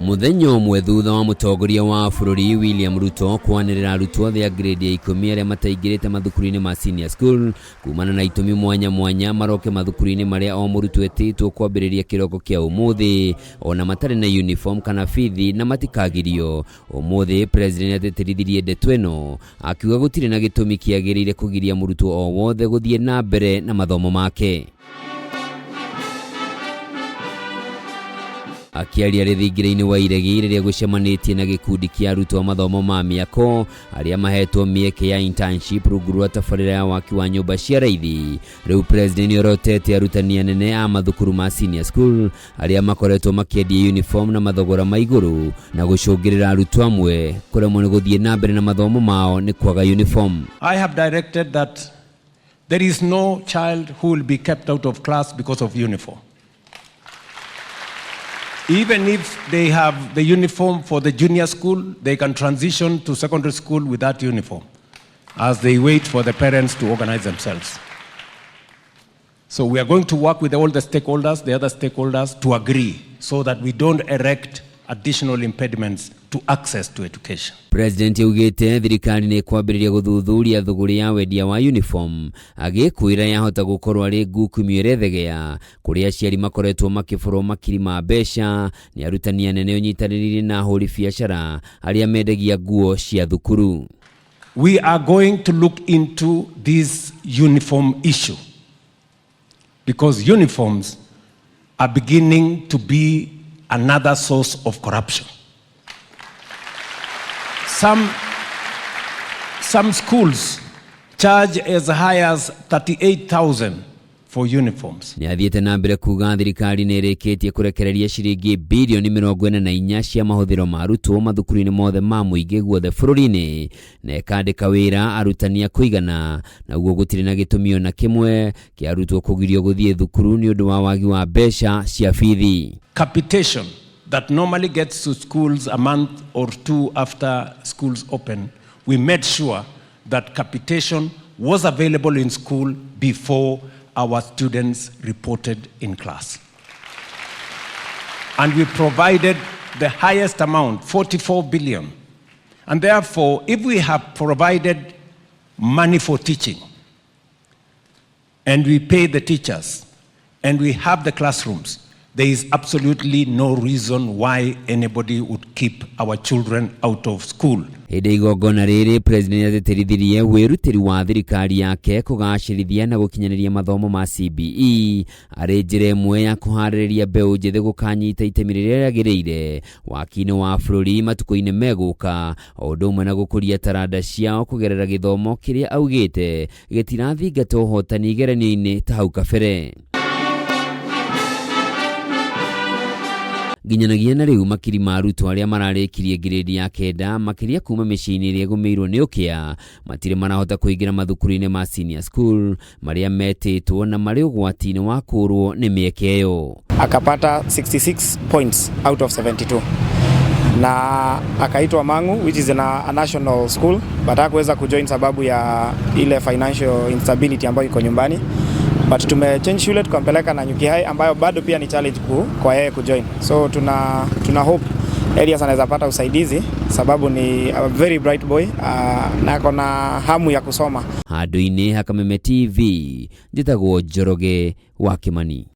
Mũthenya ũmwe thutha wa mũtongoria wa bũrũri William Ruto kwanĩrĩra arutwo othe a grade ya 10 arĩa mataingĩrĩte mathukuru-inĩ ma senior school kumana na itũmi mwanya mwanya maroke mathukuru-inĩ marĩa o mũrutwo etĩtwo kwambĩrĩria kĩroko kĩa ũmũthĩ ona matarĩ na uniform kana bithi na matikagirio. Ũmũthĩ president nĩatĩtĩrithirie ndeto ĩno akiuga gũtirĩ na gĩtũmi kĩagĩrĩire kũgiria mũrutwo o wothe gũthiĩ na mbere na mathomo make. Akĩaria rĩthingira-inĩ wa Iregi rĩrĩa gũcemanĩtie na gĩkundi kĩa arutwo a mathomo ma mĩako arĩa mahetwo mĩeke ya internship rungu rwa tabarĩra ya waki wa nyũmba cia raithi. Rĩu president nĩorotete arutani anene a mathukuru ma senior school arĩa makoretwo makĩendia uniform na mathogora ma igũrũ na gũcũngĩrĩra arutwo amwe kũremwo nĩ gũthiĩ na mbere na mathomo mao nĩ kwaga uniform. I have directed that there is no child who will be kept out of class because of uniform. Even if they have the uniform for the junior school, they can transition to secondary school with that uniform as they wait for the parents to organize themselves. So we are going to work with all the stakeholders, the other stakeholders, to agree so that we don't erect additional impediments to access to education. President augĩte thirikari nĩ ĩkwambĩrĩria gũthuthuria thũgũrĩ ya wendia wa uniform agĩkwĩra yahota gũkorwo arĩ ngukumio ĩrethegea kũrĩa aciari makoretwo makĩborwo makiri ma mbeca nĩ arutani anene ũnyitanĩrĩire na ahũri biacara arĩa mendagia nguo cia thukuru. We are going to look into this uniform issue because uniforms are beginning to be another source of corruption. Some schools charge as high as 38,000 for uniforms. Nĩ athiĩte na mbere kuga thirikari nĩ ĩrĩkĩtie kũrekereria ciringi birioni 44 cia mahũthĩro ma arutwo mathukuru-inĩ mothe ma mũingĩ guothe bũrũri-inĩ na ĩkandĩka wĩra arutani a kũigana, naguo gũtirĩ na gĩtũmi ona kĩmwe kĩa arutwo kũgirio gũthiĩ thukuru nĩ ũndũ wa wagi wa mbeca cia bithi. Capitation that normally gets to schools a month or two after schools open, we made sure that capitation was available in school before our students reported in class. And we provided the highest amount, 44 billion. And therefore, if we have provided money for teaching, and we pay the teachers, and we have the classrooms, there is absolutely no reason why anybody would keep our children out of school. Hĩndĩ igongona rĩrĩ president nĩatĩtĩrithirie wĩrutĩri wa thirikari yake kũgacĩrithia na gũkinyanĩria mathomo ma CBE arĩ njĩra ĩmwe ya kũharĩrĩria mbeũ njĩthĩ gũkanyita itemi rĩrĩa rĩagĩrĩire waki-inĩ wa bũrũri matukũ-inĩ megũka, o ũndũ ũmwe na gũkũria taranda ciao kũgerera gĩthomo kĩrĩa augĩte gĩtirathingata ũhotani igeranio-inĩ ta hau kabere. Nginyanagia na rĩu makiri ma arutwo arĩa mararĩkirie grade ya 9 makĩria kuma mĩciĩ-inĩ ĩrĩa ĩgũmĩirwo nĩ ũkĩa matirĩ marahota kũingĩra mathukuru-inĩ ma senior school marĩa metĩtwo na marĩ ũgwati-inĩ wa kũrwo nĩ mĩeke ĩyo. Akapata 66 points out of 72 na akaitwa Mangu, which is a national school, but hakuweza kujoin sababu ya ile financial instability ambayo iko nyumbani. But tumechange shule tukampeleka na Nyuki High ambayo bado pia ni challenge kwa yeye kujoin. So tuna hope Elias anaweza pata usaidizi sababu ni a very bright boy, na ako na hamu ya kusoma. Handũ-inĩ ha Kameme TV, njĩtagwo Njoroge wa Kimani.